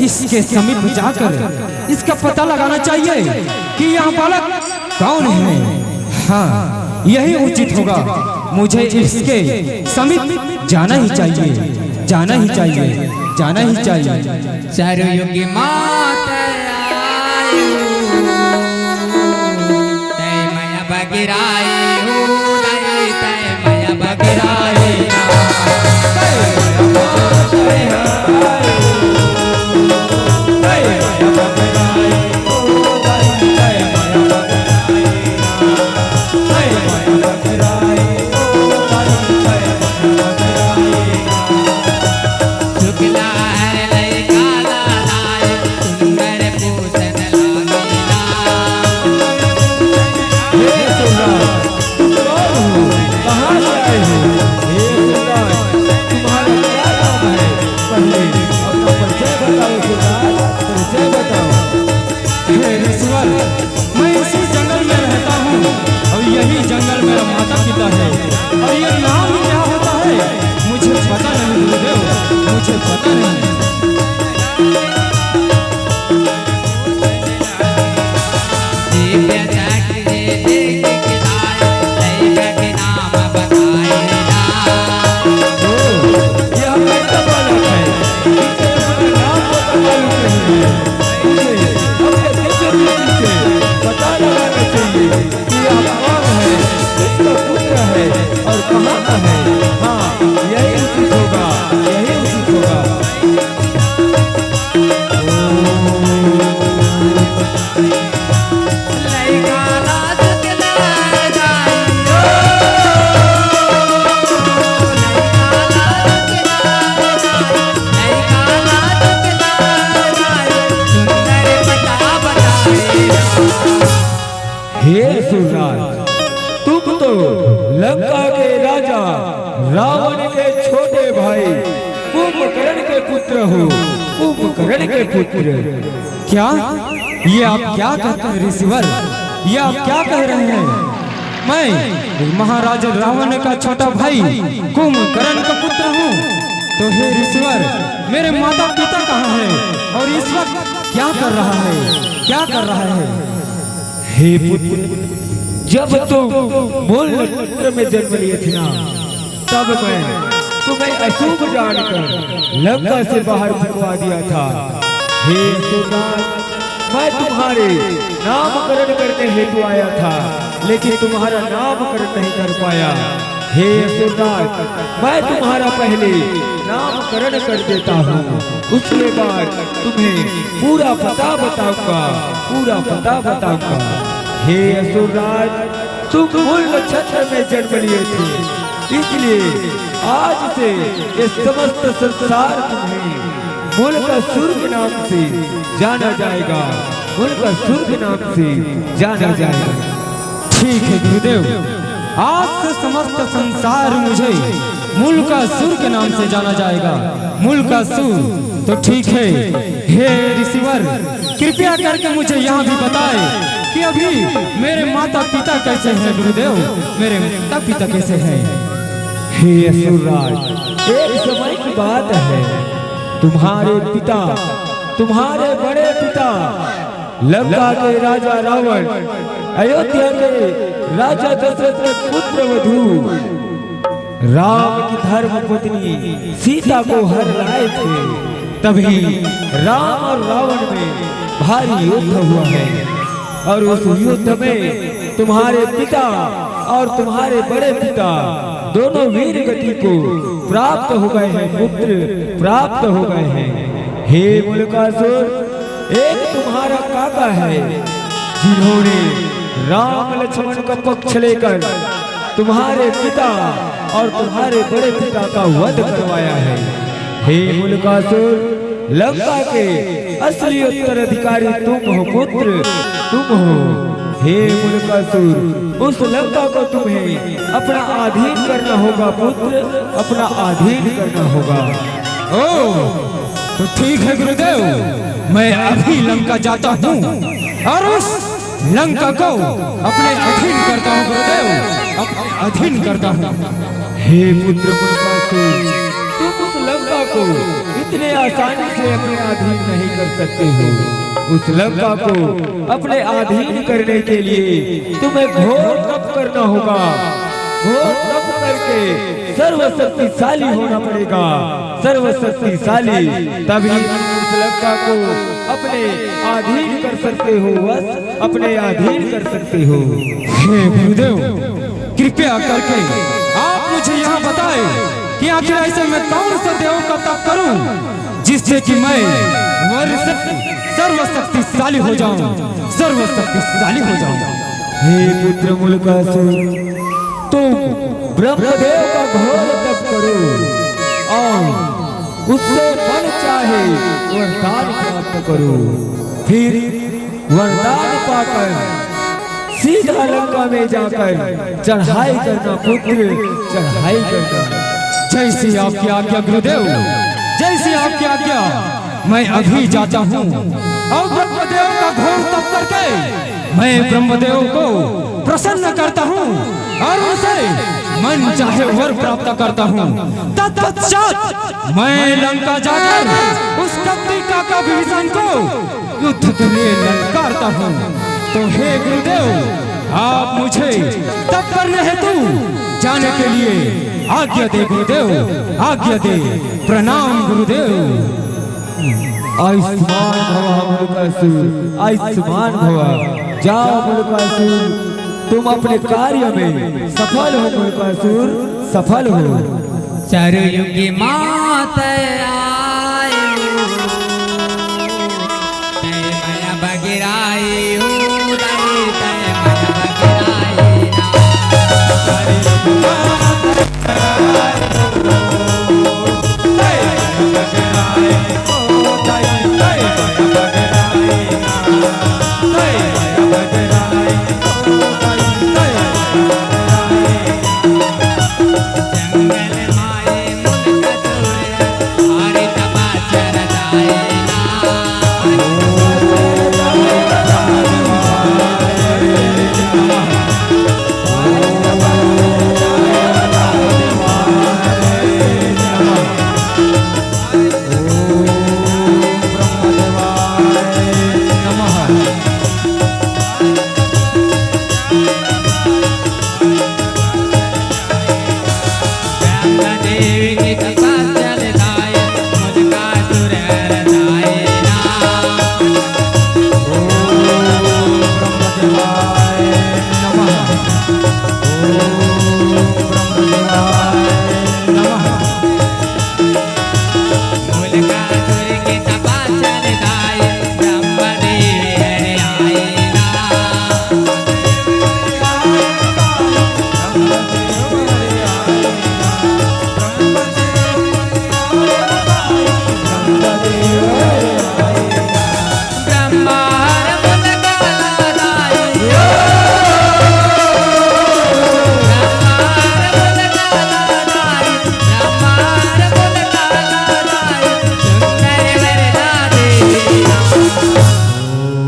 इसके समीप जाकर इसका पता लगाना चाहिए कि यह बालक कौन है? हाँ, यही उचित होगा। मुझे इसके समीप जाना ही चाहिए, जाना ही चाहिए, जाना ही चाहिए। सरयुग मात आयो, तय मया बगिराई हो, तय मया बगिराई। हे ऋषिवर, मैं इसी जंगल में रहता हूँ और यही जंगल मेरा माता पिता है। और ये नाम क्या होता है, मुझे पता नहीं गुरुदेव, मुझे पता नहीं। हे सुरराज, तुम तो लंका के राजा रावण के छोटे भाई कुंभकर्ण के पुत्र हो, कुंभकर्ण के पुत्र। क्या? ये आप क्या कहते हैं ऋषिवर? ये आप क्या कह रहे हैं? मैं महाराज रावण का छोटा भाई कुंभकर्ण का पुत्र हूँ। तो हे ऋषिवर, मेरे माता पिता कहाँ हैं और इस वक्त क्या कर रहा है, क्या कर रहा है? हे पुत्र, जब तुम मूल नक्षत्र में जन्म लिए थे ना, तब मैं तुम्हें अशुभ जानकर लंका से बाहर भगवा दिया था। हे असुरराज, मैं तुम्हारे नामकरण करने हेतु आया था, लेकिन तुम्हारा नामकरण नहीं कर पाया। हे असुरराज, मैं तुम्हारा पहले नामकरण कर देता हूँ, उसके बाद तुम्हें पूरा पता बताऊंगा, पूरा पता बताऊंगा। हे असुरराज, तुम मूल नक्षत्र में जन्म लिए थे, इसलिए आज से ये समस्त संसार तुम्हें मूल का सूर्य नाम से जाना जाएगा, मूल का सूर्य नाम से जाना जाएगा। ठीक है गुरुदेव, आज से समस्त संसार मुझे मूल का सूर्य के नाम से जाना जाएगा। मूल का सूर्य तो ठीक है। हे ऋषिवर, कृपया करके मुझे यह भी बताए कि अभी मेरे माता पिता कैसे हैं गुरुदेव, मेरे माता पिता कैसे हैं? हे असुरराज, एक समय की बात है, तुम्हारे पिता, तुम्हारे बड़े पिता लंका के राजा रावण, अयोध्या के राजा दशरथ के पुत्र वधु राम की धर्म पत्नी सीता को हर लाए थे, तभी राम और रावण में भारी युद्ध हुआ है और उस युद्ध में तुम्हारे पिता और तुम्हारे बड़े पिता दोनों वीर गति को प्राप्त हो गए हैं पुत्र, प्राप्त हो गए हैं। हे मुलकासुर, एक तुम्हारा काका है जिन्होंने राम लक्ष्मण का पक्ष लेकर तुम्हारे पिता और तुम्हारे बड़े पिता का वध करवाया है। हे मुलकासुर, लंका के असली उत्तराधिकारी तुम हो पुत्र, तुम हो। हे मुलकासुर, उस लंका को तुम्हें अपना अधीन करना होगा पुत्र, अपना अधीन करना होगा। ओ, तो ठीक है गुरुदेव, मैं अभी लंका जाता हूँ और उस लंका को अपने अधीन करता हूँ गुरुदेव, अपने अधीन करता हूँ। हे पुत्र मुलकासुर, तुम उस लंका को इतने आसानी से अपने अधीन नहीं कर सकते हो। उस लंका को अपने अधीन करने के लिए तुम्हें घोर तप करना होगा। घोर तप करके सर्वशक्तिशाली होना पड़ेगा, सर्वशक्तिशाली, तभी तुम उस लंका को अपने अधीन कर सकते हो, बस अपने अधीन कर सकते हो। हे गुरुदेव, कृपया करके आप मुझे यहाँ बताए कि आखिर ऐसे मैं कौन सा देव का तप करूं जिससे कि मैं वर्ष सर्वशक्तिशाली हो जाऊं, सर्वशक्तिशाली हो जाऊं। हे पुत्र मुलकासुर, तुम ब्रह्मदेव का घोर तप करो और उससे मन चाहे वरदान प्राप्त करो। फिर वरदान पाकर सीधा लंका में जाकर चढ़ाई करना पुत्र, चढ़ाई करना। जैसी आपकी आज्ञा गुरुदेव, जैसी आपकी आज्ञा। मैं अभी जाता हूँ और ब्रह्मदेव का घोर तप करके मैं ब्रह्मदेव को प्रसन्न करता हूँ और उनसे मन चाहे वर प्राप्त करता हूँ। तत्पश्चात मैं लंका जाकर उस कपटी काका विभीषण को युद्ध के लिए ललकारता हूँ। तो हे गुरुदेव, आप मुझे तप करने हेतु जाने के लिए आज्ञा दे गुरुदेव, आज्ञा दे। प्रणाम गुरुदेव। आयुष्मान भव मुलकासुर, आयुष्मान भव। जाओ मुलकासुर, तुम अपने कार्य में सफल हो मुलकासुर, सफल हो। चरुयुगी मात आयो, तय मय बगिराई हूँ, तय, तय मय बगिराई ना। जंगल माए मुल्क दूर, हरे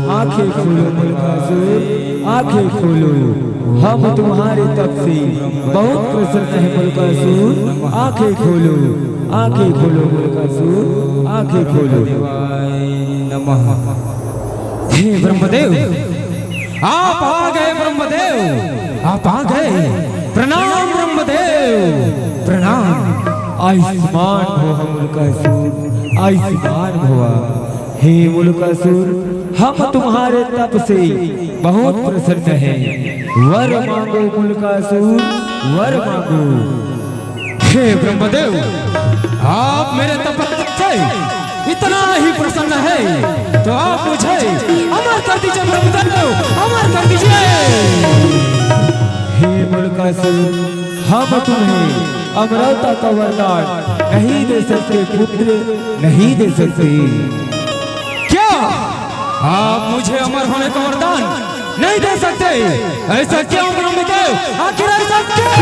आंखें खोलो मुल्कासुर, आंखें खोलो। हम तुम्हारे तप से बहुत प्रसन्न है मुल्कासुर। आंखें खोलो, आंखें खोलो मुल्कासुर, आंखें खोलो। हे ब्रह्मदेव, आप आ गए ब्रह्मदेव, आप आ गए। प्रणाम ब्रह्मदेव, प्रणाम। आयुष्मान भव मुल्कासुर, आयुष्मान भव। हे मुल्कासुर, हम तुम्हारे तप से बहुत प्रसन्न हैं। वर मांगो मुल्कासुर, वर मांगो। हे ब्रह्मदेव, आप मेरे तपस्या से इतना ही प्रसन्न है तो आप मुझे अमर कर दीजिए ब्रह्मदेव, अमर कर दीजिए। हे मुल्कासुर, हम तुम्हें अमरता का वरदान नहीं दे सकते पुत्र, नहीं दे सकते। क्या आप मुझे अमर होने का वरदान नहीं दे सकते? ऐसा क्यों ब्रह्मदेव, आखिर ऐसा क्यों?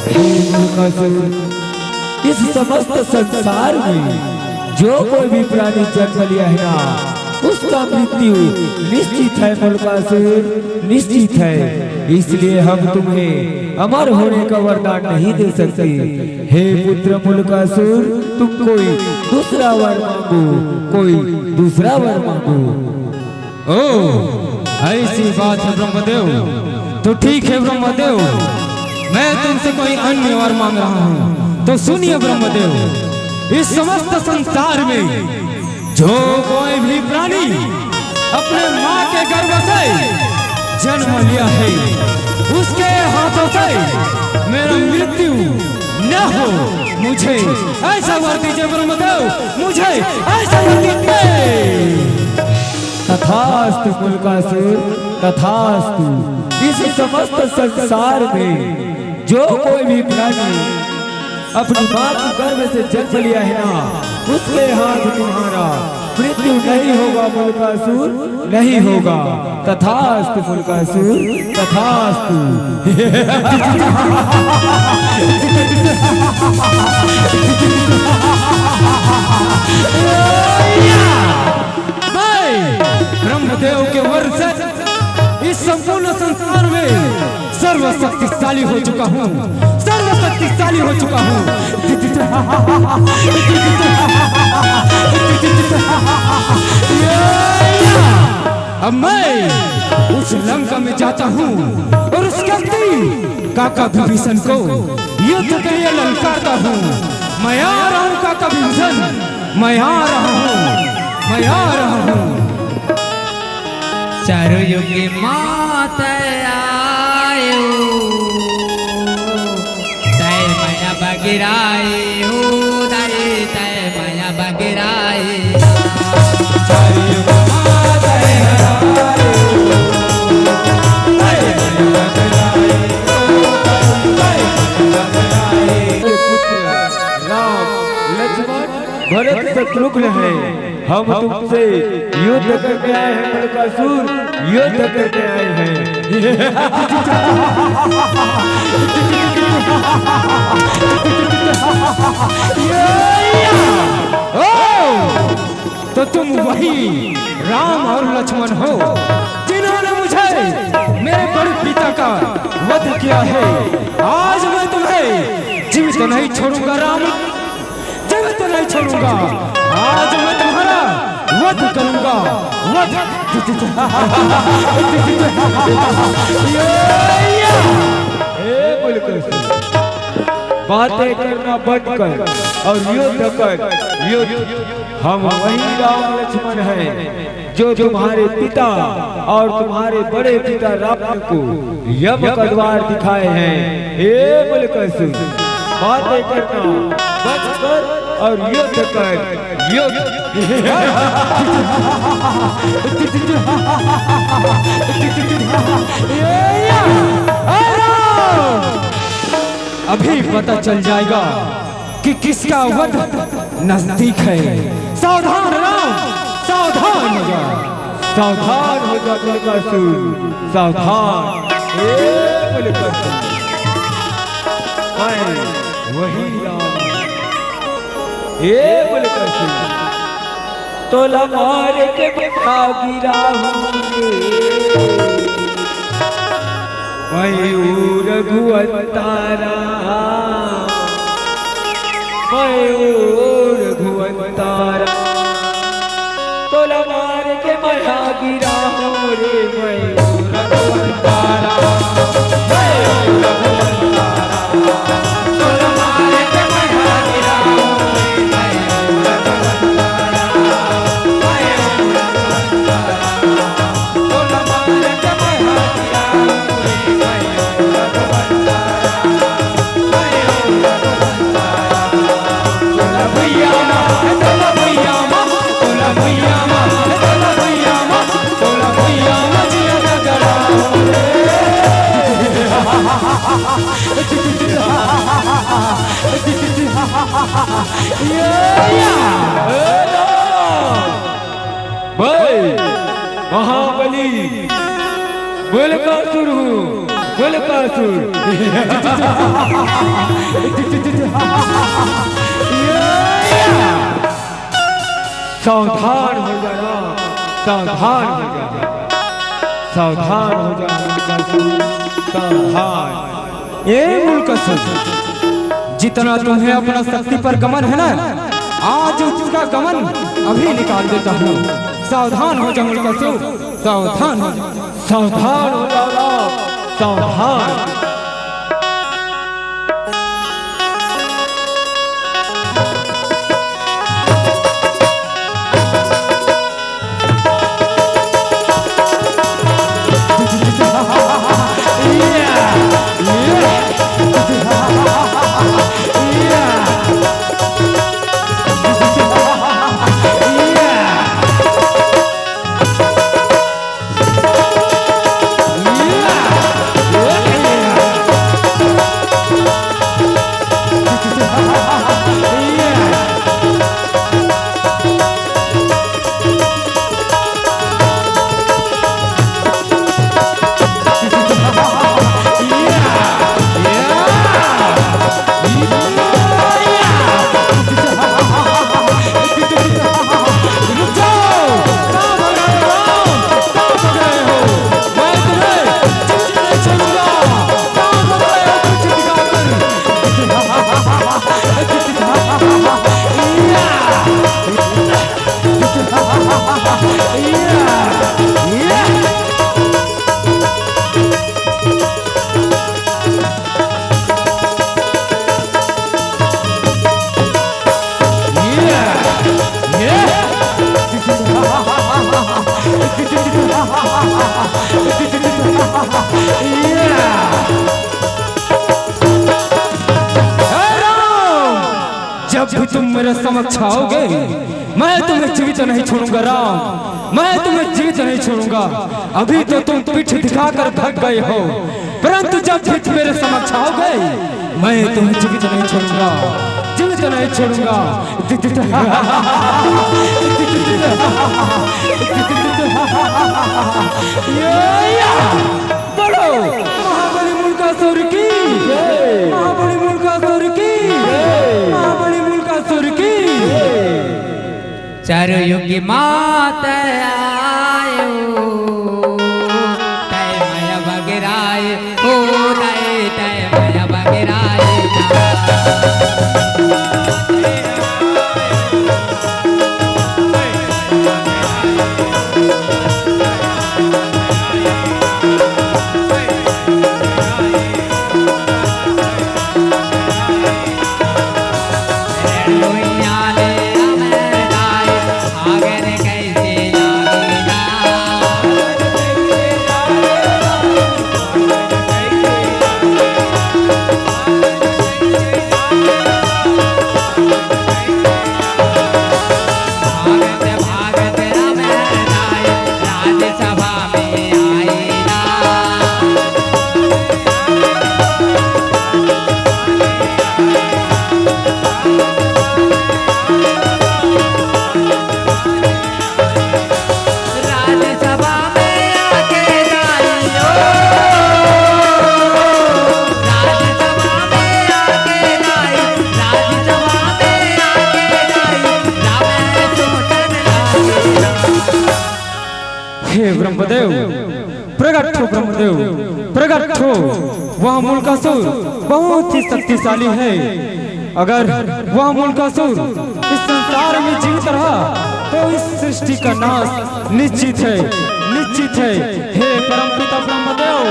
हे मुल्कासुर, इस समस्त संसार में जो कोई भी प्राणी जन्म लिया है ना, उसका मृत्यु निश्चित है मुल्कासुर, निश्चित है। इसलिए हम तुम्हें अमर होने का वरदान नहीं दे सकते। हे पुत्र मुल्कासुर, तुम कोई दूसरा वर मांगो, कोई दूसरा वर मांगो। ओ, ऐसी बात है ब्रह्मदेव, तो ठीक है ब्रह्मदेव, मैं तुमसे कोई अन्य वर मांग रहा हूँ। तो सुनिए ब्रह्मदेव, इस समस्त संसार में जो कोई भी प्राणी अपने माँ के गर्भ से जन्म लिया है, उसके हाथों से मेरा मृत्यु न हो। मुझे ऐसा वर दीजिए ब्रह्मदेव, मुझे ऐसा वर दीजिए। तथास्तु मुल्कासुर, तथास्तु। इस समस्त संसार में जो कोई भी प्राणी अपनी माँ के गर्भ से जन्म लिया है ना, उसके हाथ तुम्हारा मृत्यु नहीं होगा मुल्कासुर, नहीं होगा। तथास्तु मुल्कासुर, तथास्तु। मैं ब्रह्मदेव के वर से इस संपूर्ण संसार में सर्वशक्तिशाली हो चुका हूँ, सर्वशक्तिशाली हो चुका हूँ। अब मैं उस लंका में जाता हूँ और उस कल्कि काका विभीषण को युद्ध के लिए ललकारता हूँ। मैं आ रहा हूँ काका विभीषण, मैं आ रहा हूँ, मैं आ रहा हूँ। चारों युग के मात आयो, तय मया बगिराए हो, तय तय मया बगिराए। चारों युग मात आयो, तय मया बगिराए। के पुत्र राम, लक्ष्मण, भरत, शत्रुघ्न हैं। हम तुमसे युद्ध करने आए हैं बलकासुर, युद्ध करने आए हैं। ओ! तो तुम वही राम और लक्ष्मण हो जिन्होंने मुझे मेरे बड़े पिता का वध किया है। आज मैं तुम्हें जीवित नहीं छोड़ूंगा राम, जीवित नहीं छोड़ूंगा। आज मैं तुम्हारा वध करूंगा, वध। ए बलकासुर, बातें करना बंद कर और युद्ध कर, युद्ध। हम वही राम लक्ष्मण हैं जो तुम्हारे पिता और तुम्हारे बड़े पिता रावण को यम का द्वार दिखाए हैं। हे बलकासुर, बातें करना बंद कर और युद्ध कर, युद्ध। अभी पता चल जाएगा कि किसका वध नजदीक है। सावधान राम, सावधान हो जा। सावधान हो जा दुर्गासुर, सावधान। ए दुर्गासुर, मैं वही राम हूँ। ए दुर्गासुर, तोला मार के बिठा गिरा हूँ रे। मैं ओ रघुवंता राम, मैं ओ रघुवंता राम, तोला मार के मैं हा गिरा हूँ रे, मैं ओ रघुवंता राम, मैं ओ रघुवंता राम। मैं महाबली मुलकासुर हूँ, मुलकासुर। सावधान हो जा राम, सावधान हो जा, सावधान हो जा मुलकासुर, सावधान। ए मुलकासुर, जितना तुम्हें अपना शक्ति पर गमन है ना, आज उसका गमन अभी निकाल देता हूँ। सावधान हो जा मुलकासुर, सावधान हो जा, सावधान हो जा राम, सावधान। जब भी तुम मेरे समक्ष आओगे, मैं तुम्हें जीवित नहीं छोड़ूंगा राम, मैं तुम्हें जीवित नहीं छोड़ूंगा। अभी तो तुम पीठ दिखाकर भाग गए हो, परंतु जब भी तुम मेरे समक्ष आओगे, मैं तुम्हें जीवित नहीं छोड़ूंगा, जीवित नहीं छोड़ूंगा। बोलो, महाबली मुलकासुर की, महाबली मुलकासुर की, महाबली मुलकासुर की। चारों युग की मात आयो, तय माया बगराए, ओ तय, तय माया बगराए। हे ब्रह्मदेव, प्रगट हो ब्रह्मदेव, प्रगट हो। वह मुलकासुर बहुत ही शक्तिशाली है। अगर वह मुलकासुर इस संसार में जीवित रहा तो इस सृष्टि का नाश निश्चित है, निश्चित है। हे परमपिता ब्रह्मदेव,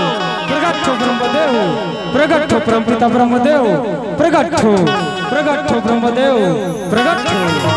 प्रगट हो ब्रह्मदेव, प्रगट हो परमपिता ब्रह्मदेव, प्रगट हो, प्रगट हो ब्रह्मदेव, प्रगट हो।